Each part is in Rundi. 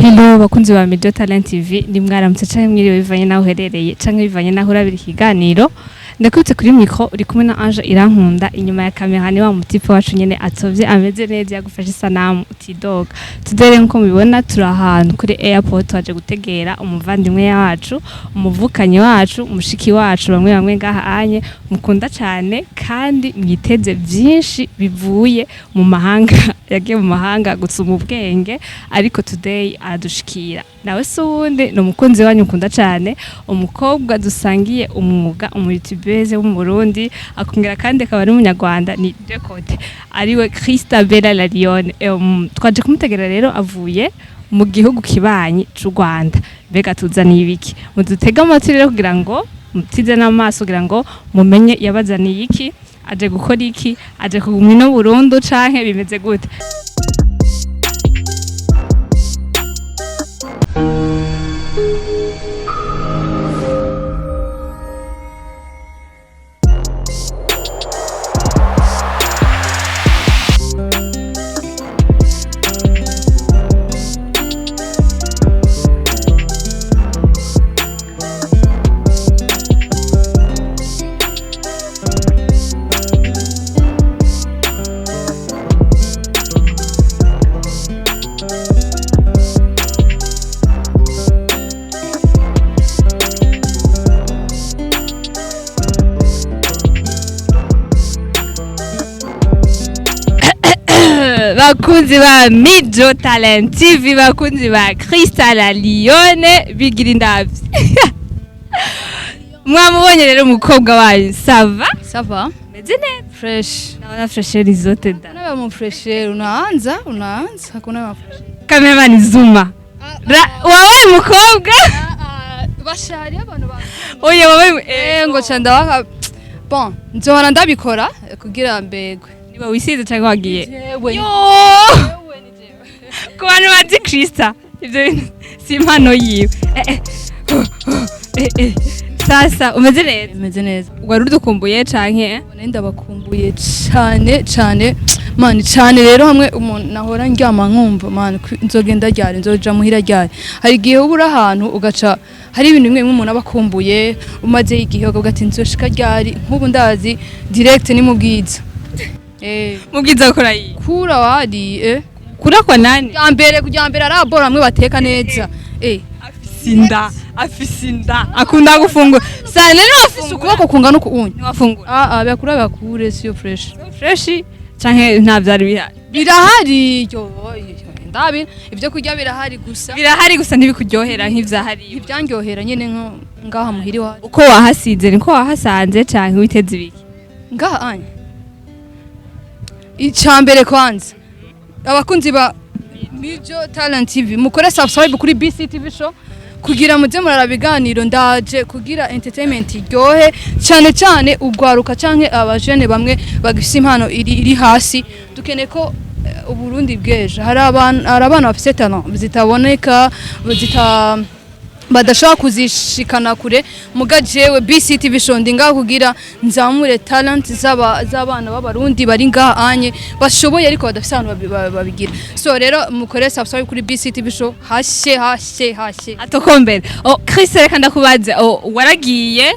Hello bakunzi ba Mijo Talent TV, ni mwaramutse canke mwiriwe bivanye naho uherereye canke bivanye naho urabira ikiganiro. Ndakubitse kuri micro, uri kumwe na Ange Irankunda. Inyuma ya kamera ni wa mu type wacu nyene atovye, ameze neza, yagufashe isanamu utidoga. Tudere nkuko mubibona, turi ahantu kuri airport, twaje gutegera umuvandimwe wacu, umuvukanyi wacu, umushiki wacu, bamwe bamwe ngaha anye mukunda cane kandi mwiteze vyinshi bivuye mu mahanga. Yagiye mu mahanga gutsuma ubwenge, ariko today aradushikira. Nawe si uwundi, ni umukunzi wanyu ukunda cane, umukobwa dusangiye umwuga, umu youtubeuse wo mu Burundi, akongera kandi akaba ari umunyarwanda, ni Decote, ariwe Christabella La Lionne. Twaje kumutegera rero, avuye mu gihugu kibanyi c'u Rwanda. Mbega tuzaniye ibiki? Mudutege amatwi rero kugira ngo mutize n'amaso, kugira ngo mumenye yabazaniye iki, aje gukora iki, aje kuguma ino burundu canke bimeze gute. Bakunzi ba Mijo Talent TV, bakunzi ba Crystal Lionne, bigira indavyi, mwamubonye rero umukobwa wanyu. Ça va? Ça va. Meze neza? Fresh. Naona fraîcheur zote da. Hakuna mu fresher, unaanza, unaanza, hakuna ma fresher. Cameraman Zuma. Wabaye umukobwa? Bashari abantu ba. Oya, wabaye Ngo cha ndabaka. Bon, nzohora ndabikora kugira mbegwe. Niba wisize cyangwa wagiye? Jewe. Yo! Ku bantu bazi Krista, ivyo bintu si impano yiwe. Sasa umeze neza? Meze neza. Wari udukumbuye canke? None ndabakumbuye cyane cyane, man, cyane rero hamwe umuntu nahora ndyama nkumva, man, nzogenda ryari, nzoja muhira ryari. Hari igihe uba uri ahantu ugaca hari ibintu bimwe bimwe umuntu aba akumbuye, umaze igihe ukavuga ati nzoshika ryari. Nk'ubu ndazi direct ni mu Bwiza. Mu Bwiza gukora iyi? Kura wari. Kurakwa nani? Kujya mbere, kujya mbere arabora bamwe bateka neza. Afise inda, afise inda, akunda gufungura sana rero. Afise Wafungura? Ukuboko kungana uku unye. Ntiwafungura? Ah ah, bakura bakure siyo fresh. Fresh canke nta vyari bihari? Birahari yo, ndabi ibyo kurya birahari gusa. Birahari gusa ntibikuryohera nk'ivyahari. Ntibyanryohera nyene nko ngaha muhiri wacu. Uko wahasize niko wahasanze canke witeze ibiki? Ngaha anya icambere kwanza, abakunzi ba Mijo Talent TV, mukore subscribe kuri BCTV Show kugira muze murara biganiro. Ndaje kugira entertainment iryohe cyane cyane ugwaruka canke abajene bamwe bagifise impano iri hasi. Dukeneye ko Uburundi bw'ejo hari abana bafise talent zitaboneka, zita badashobora kuzishikana kure. Muga jewe BCTV Show ndi ngaha kugira nzamure talent z'abana b'abarundi bari ngaha anye bashoboye ariko badafise ahantu babigira. So rero mukore subscribe kuri BCTV Show, hashe hashe hashe. Atokombere. Oh Chris, reka ndakubaze. Oh, waragiye,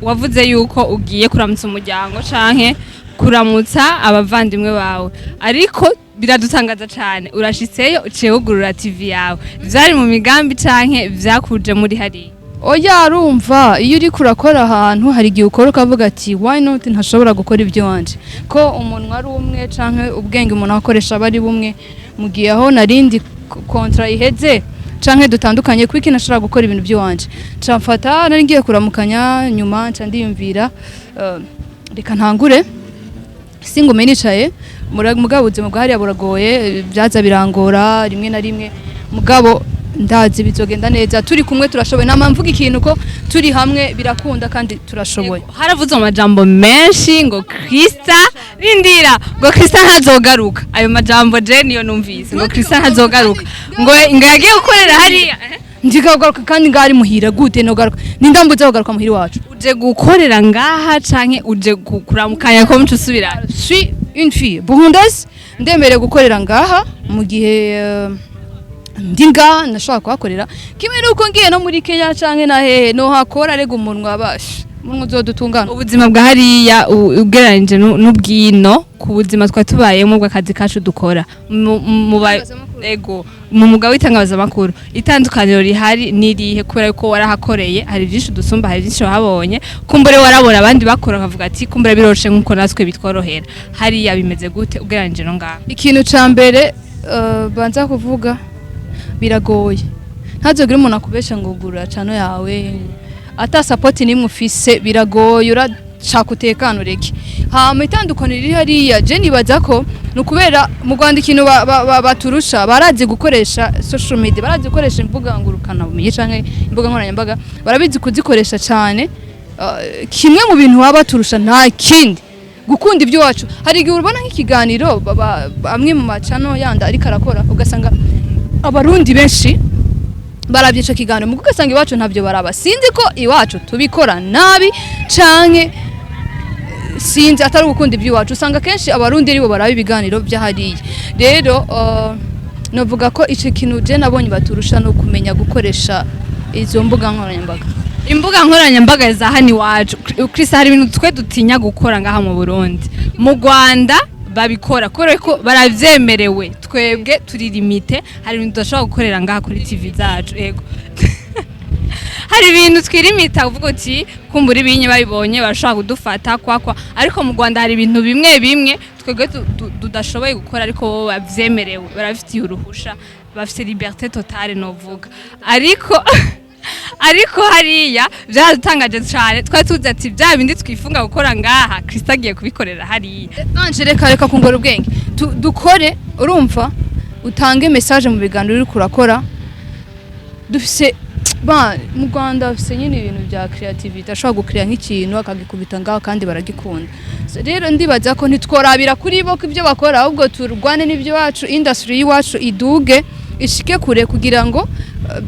wavuze yuko ugiye kuramutsa umuryango canke kuramutsa abavandimwe bawe, ariko biradutangaza cane, urashitseyo uciye wugurura TV yawe. Vyari mu migambi canke vyakuje muri hariya? Oya, arumva iyo uriko urakora ahantu hari igihe ukora ukavuga ati why not ntashobora gukora ibyo wanje, ko umunwa ari umwe canke ubwenge umuntu akoresha aba ari bumwe. Mu gihe aho narindi contrat iheze canke dutandukanye, kuko ntashobora gukora ibintu by'iwanje, nca mfata nari ngiye kuramukanya, nyuma nca ndiyumvira reka ntangure singume nicaye. Mugabo ubuzima bwa hariya buragoye, byaza birangora rimwe na rimwe, mugabo ndazi bizogenda neza, turi kumwe turashoboye. Nama mvuga ikintu ko turi hamwe birakunda kandi turashoboye. Haravuze amajambo menshi ngo Krista, rindira, ngo Krista ntazogaruka. Ayo majambo je niyo numvise, ngo Krista ntazogaruka, ngo yagiye gukorera hariya. Ndikagaruka kandi ngari muhira gute nogaruka? Nindambuza kugaruka muhira wacu. Uje gukorera ngaha canke uje kuramukanya ko muco usubira? Suis une fille burundaise, ndemerewe gukorera ngaha mu gihe Ndi ngaha ndashobora kuhakorera kimwe nuko ngiye no muri Kenya canke na hehe no hakora. Rega umunwa basha, umunwa uzodutungana. Ubuzima bwa hariya ugereranije n'ubwino ku buzima twari tubayemo bw'akazi kacu dukora Itangazamakuru. Ego, mu mwuga w'itangazamakuru, itandukaniro rihari n'irihe? Kubera ko warahakoreye, hari byinshi dusumba, hari byinshi wahabonye. Kumbure warabona abandi bakora ukavuga ati kumbure biroroshe nk'uko natwe bitworohera. Hariya bimeze gute ugereranije no ngaha? Ikintu ca mbere banza kuvuga, biragoye. Ntazogire umuntu akubesha ngo gura channel yawe ata support nimwe ufise. Biragoye, urashaka utekano ureke. Hama itandukaniro riri hariya, je nibaza ko ni ukubera mu Rwanda ikintu baturusha, barazi gukoresha social media, barazi gukoresha imbuga ngurukana bumenyi canke imbuga nkoranyambaga, barabizi kuzikoresha cyane. Kimwe mu bintu baba baturusha nta kindi, gukunda iby'iwacu. Hari igihe ubona nk'ikiganiro amwe mu macano yandi ariko arakora, ugasanga Abarundi benshi barabye ico kiganiro, mugo ugasanga iwacu ntabyo baraba. Sinzi ko iwacu tubikora nabi canke sinzi atari ugukunda iby'iwacu. Usanga kenshi Abarundi aribo baraba ibiganiro by'ahariya. Rero novuga ko ico kintu je nabonye baturusha no kumenya gukoresha izo mbuga nkoranyambaga. Imbuga nkoranyambaga za hano iwacu, Chris, hari ibintu twe dutinya gukora ngaha mu Burundi. Mu Rwanda babikora kubera ko baravyemerewe, twebwe turi limité. Hari ibintu tudashobora gukorera ngaha kuri TV zacu. Ego, hari ibintu twirimita uvuga uti kumbura ibinye babibonye barashobora kudufata kwakwa. Ariko mu Rwanda hari ibintu bimwe bimwe twebwe tudashoboye gukora, ariko bo bavyemerewe, barabifitiye uruhusha, bafite liberté totale novuga. Ariko hariya byaradutangaje cyane. Twari tuzi ati bya bindi twifunga gukora ngaha, Krista agiye kubikorera hariya. Anje, reka reka kungora ubwenge. Dukore, urumva, utange message mu biganiro uri kurakora. Dufise ba mu Rwanda bafise nyine ibintu bya creativity, ashobora gukrea nk'ikintu akagikubita ngaho kandi baragikunda. So, rero ndibaza ko ntitworabira kuri bo ko ibyo bakora, ahubwo turwane n'ibyo wacu, industry y'iwacu iduge ishike kure, kugira ngo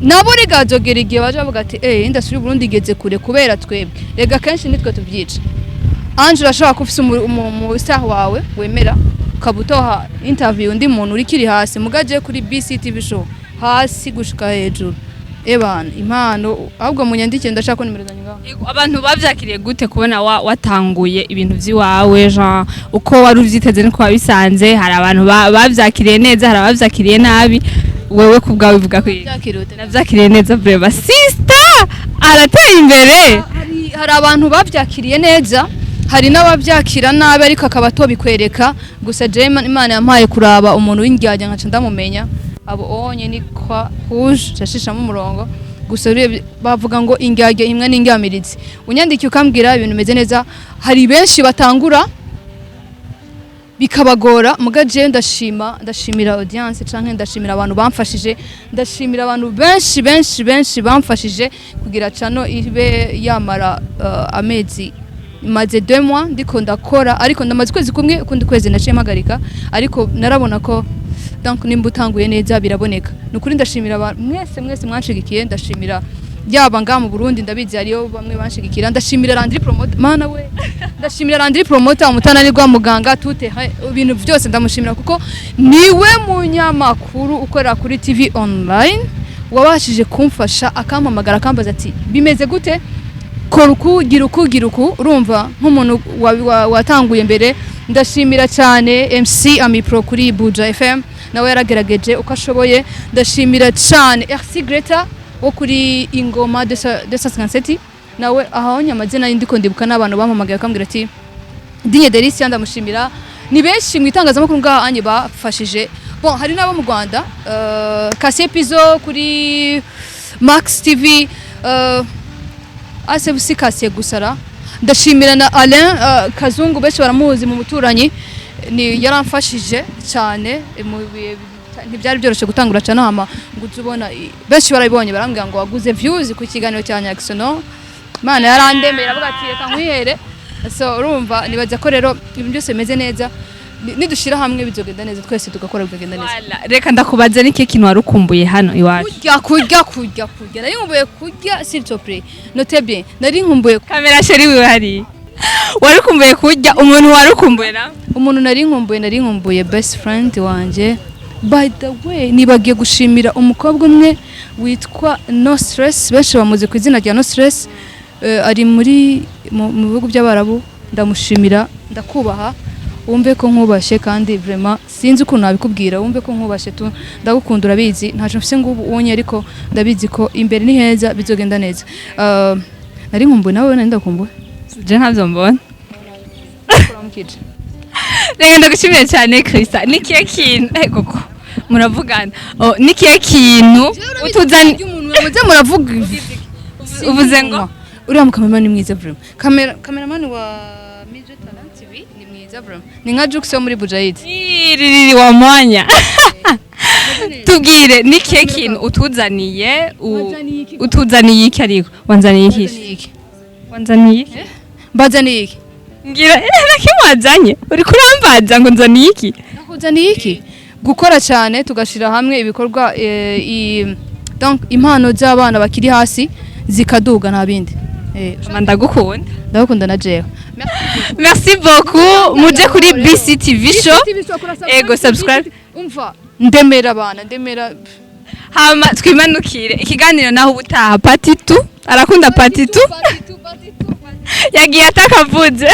nabo rega hazogera igihe baje bavuga ati eh, industry y'u Burundi igeze kure kubera twebwe. Rega kenshi nitwe tubyica. Ange, urashobora kuba ufise umu star wawe wemera, ukaba utoha interview undi muntu urikiri hasi. Mugaje kuri BCTV Show, hasi gushika hejuru, ebana impano. Ahubwo munyandike, ndashaka ko nimero zanyu ngaho. Yego, abantu bavyakiriye gute kubona watanguye ibintu vy'iwawe? Jean, uko wari uvyiteze niko wabisanze? Hari abantu bavyakiriye neza, hari abavyakiriye nabi. Wewe ku bwawe uvuga ko iki? Byakiriye ute? Navyakiriye neza vraiment, sister arateye imbere. Hari abantu bavyakiriye neza, hari n'abavyakira nabi, ariko akaba atobikwereka. Gusa jewe Imana yampaye kuraba umuntu w'indyarya nkaca ndamumenya. Abo onye ni kwa rouge cashishamo umurongo. Gusa urebye bavuga ngo indyarya imwe n'indyamiritsi. Unyandikiye ukambwira ibintu bimeze neza. Hari benshi batangura bikabagora, muga jewe ndashima, ndashimira audience canke ndashimira abantu bamfashije, ndashimira abantu benshi benshi benshi bamfashije kugira channel ibe yamara amezi. Maze 2 mois ndiko ndakora, ariko ndamaze ukwezi kumwe, ukundi kwezi naciye mpagarika. Ariko narabona ko donc nimba utanguye neza biraboneka. Nukuri ndashimira abantu mwese mwese mwanshigikiye. Ndashimira yaba ngaha mu Burundi, ndabizi hariyo bamwe banshigikira. Ndashimira Landry Promoter, mana we, ndashimira Landry Promoter umutananirwa, muganga tute ibintu byose. Ndamushimira kuko niwe munyamakuru ukorera kuri TV online wabashije kumfasha, akampamagara akambaza ati bimeze gute, kora uku, gira uku, gira uku. Urumva nk'umuntu watanguye mbere. Ndashimira cyane MC Amipro kuri Buja FM, nawe yaragerageje uko ashoboye. Ndashimira cyane RC Greta wo kuri Ingoma 257, nawe ahonye amazina ndiko ndibuka n'abantu bampamagaye bakambwira ati Dinye Delicia, ndamushimira. Ni benshi mu itangazamakuru ngaha anye bafashije. Bon, hari n'abo mu Rwanda, Kasie Pizo kuri Max TV, Asebusi Kasie gusara. Ndashimira na Alain Kazungu, benshi baramuzi mu muturanyi, ni yaramfashije cyane mu bihe ntibyari byoroshye gutangura cyane. Hama ngo uze ubona benshi barabibonye, barambwira ngo waguze views ku kiganiro cya Nyakisono. Imana yarandemeye, aravuga ati reka nkwihere. So urumva, nibaza ko rero ibintu byose bimeze neza. Nidushira hamwe bizogenda neza, twese tugakora bikagenda neza. Wala, reka ndakubaza, ni kintu wari ukumbuye hano iwacu? Kurya, kurya, kurya, kurya. Nari nkumbuye kurya, s'il te plaît, note bien, nari nkumbuye. Kamera chéri wiwe hariya, wari ukumbuye kurya? Umuntu wari ukumbuye nawe? Umuntu nari nkumbuye, nari nkumbuye best friend wanje. By the way, nibagiye gushimira umukobwa umwe witwa No Stress, benshi bamuzi ku izina rya No Stress. Ari muri mu bihugu by'Abarabu. Ndamushimira, ndakubaha, wumve ko nkubashe kandi vraiment sinzi ukuntu nabikubwira, wumve ko nkubashe tu. Ndagukunda, urabizi. Ntacyo mfise ngubu ubonye, ariko ndabizi ko imbere ni heza, bizogenda neza. Nari nkumbuye nawe, nari ndakumbuye. Je ntabyo mbona. Kuramukije. Reka ndagushimiye cyane, Krista. Nikihe kintu, koko muravugana? Oh, nikihe kintu utuzani? Muze muravuga. Uvuze ngo? Uriya mukameramani ni mwiza vraiment. Cameraman wa Mijo Talent TV ni mwiza vraiment, ni nka Jux wo muri Bujayidi. Ririri wa mwanya. Tubwire, nikihe kintu utuzaniye? Wazaniye iki? Utuzaniye iki? Ariko wanzaniye iki? Mbazaniye iki? Wanzaniye iki? Mbazaniye iki? Ngira nakimwazanye, uri kurambaza ngo nzaniye iki? Nakuzaniye iki? Gukora cyane, tugashira hamwe ibikorwa, donc impano z'abana bakiri hasi zikaduga, nta bindi. Mama, ndagukunda. Ndagukunda na jewe. Merci beaucoup. Muje kuri BCTV Show. Ego, subscribe. Umva, ndemera abana, ndemera. Hama twimanukire ikiganiro naho ubutaha. Part two, arakunda part two, yagiye atakavuze.